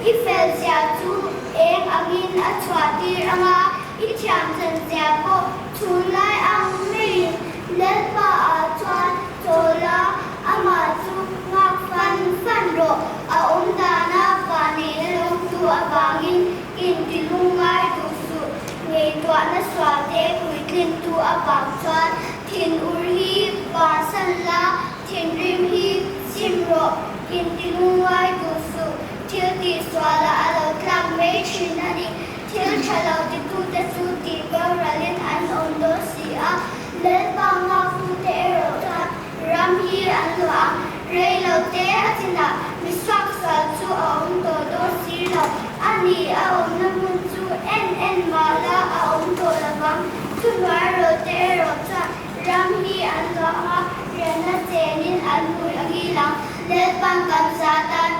I felzia chu eng angin a chhuahtir ang a, i thiamchanzia pawh chhunlai ang maiin Lalpa-ah chuan chawl a, amah chu nghak fan fan rawh. A awm dana vanneihna lawmtu avangin intilungngai duh suh. Ngaihtuahna sualte puitlintu avang chuan thinur hi bansan la, thinrim hi chim rawh. Intilungngai duh suh. Thil tih sualah a lo tlak mai thin a ni. Thil tha lo titute chu tih boralin an awm dawn si a, Lalpa nghaktute erawh chuan ram hi an luah ang. Rei lo te a chinah mi suaksual chu a awm tawh dawn si lo. A ni, a awmna hmun chu en en mah la a awm tawh lo vang. Thuhnuai rawh te erawh chuan ram hi an luah ang a, rianna chenin an hmui a ngil ang. Lalpa'n kan za tan.